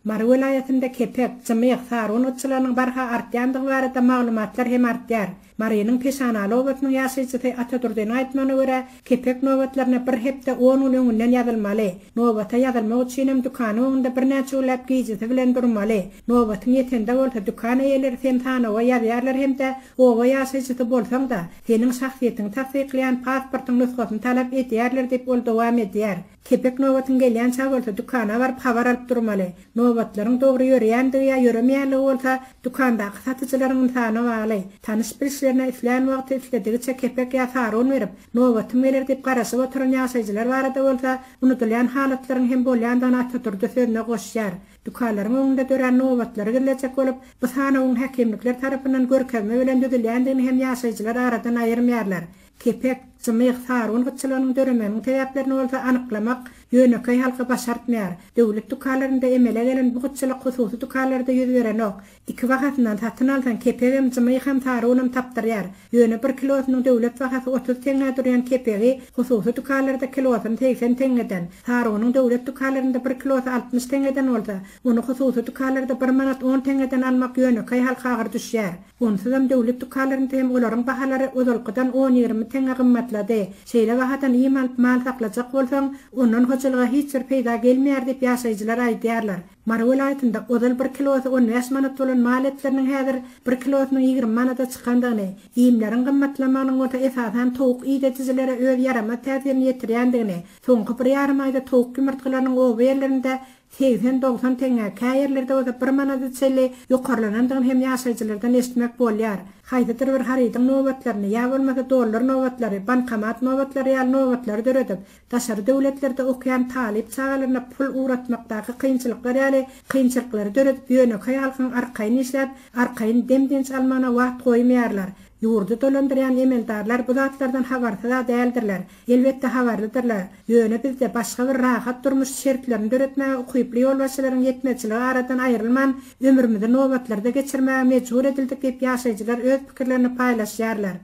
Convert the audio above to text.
Mary welaýatynda kepek, jymyk, sarun gytçylygynyň barha artýandygy barada maglumatlar hem artýar. Marynyň Peşanaly obasynyň ýaşaýjysy Atadurdynyň aýtmagyna görä, kepek nobatlaryna bir hepde on gün öňünden ýazylmaly. Nobata ýazylmak üçinem dükanyň öňünde birnäçe günläp gijesi bilen durmaly. Nobatyň ýetende bolsa dükan eýeleri seni sanawa ýazýarlar hem-de oba ýaşaýjysy bolsaň-da, seniň şahsyýetiňi tassyklaýan pasportyň nusgasyny talap edýärler diýip ol dowam edýär. Kepek nobatyň gelýänçä bolsa dükana baryp habar alyp durmaly. Nobatlaryň dogry ýöreýändigi ýa ýöremeýänligi bolsa dükandaky satyjylaryň ynsana bagly. Tanyş-bilişlerine islän wagty isledigiçe kepek ýa sarun berip, nobatym geler diýip garaşyp oturan ýaşaýjylar barada bolsa unudylýan halatlaryň hem bolýandygyny Atadurdy sözüne goşýar. Dükanlaryň öňünde dörän nobatlary gizlejek bolup, bu sanawyň häkimlikler tarapyndan görkezme bilen düzülýändigini hem ýaşaýjylar aradan aýyrmaýarlar. Kepek, jymyk, sarun gytçylygynyň döremeginiň sebäplerini bolsa anyklamak ýönekeý halka başartmaýar. Döwlet dükanlarynda emele gelen bu gytçylyk hususy dükanlarda ýüz berenok. Iki bahasyndan satyn alsaň kepegem, jymykam, sarunam tapdyrýar. Ýöne bir kilosynyň döwlet bahasy 30 teňňä durýan kepegi hususy dükanlarda kilosyny 80 teňňeden, sarunyň döwlet dükanlarynda bir kilosy 60 teňňeden bolsa, ony hususy dükanlarda bir manat on teňňeden almak ýönekeý halka agyr düşýär. Onsuzam döwlet dükanlarynda hem olaryň bahalary ozalkydan on-ýigrimi teňňe gymmatlady. Şeýle bahadan iým alyp mal saklajak bolsaň, ondan hojalyga hiç bir peýda gelmeýär diýip ýaşaýjylar aýdýarlar. Mary welaýatynda ozal bir kilosy 15 manat bolan mal etleriniň häzir bir kilosynyň 20 manada çykandygyny, iýmleriň gymmatlamagynyň bolsa esasan towuk idedijilere öz ýaramaz täsirini ýetirýändigini, soňky bir ýarym aýda towuk ýumurtgalarynyň oba ýerlerinde 80-90 teňňä, käýerlerde bolsa bir manada çenli ýokarlanandygyny hem ýaşaýjylardan eşitmek bolýar. Haýsydyr bir harydyň nobatlaryny, ýa bolmasa dollar nobatlary, bankomat nobatlary ýaly nobatlary döredip, daşary döwletlerde okaýan talyp çagalaryna pul ugratmakdaky kynçylyklar ýaly kynçylyklary döredip ýönekeý halkyň arkaýyn işläp, arkaýyn dem-dynç almagyna wagt goýmaýarlar. Ýurdy dolandyrýan emeldarlar bu zatlardan habarsyz-a däldirler. Elbetde habarlydyrlar. Ýöne bizde başga bir rahat durmuş şertlerini döretmäge ukyply ýolbaşçylaryň ýetmezçiligi aradan aýrylman, ömrümizi nobatlarda geçirmäge mejbur edildik diýip ýaşaýjylar öz pikirlerini paýlaşýarlar.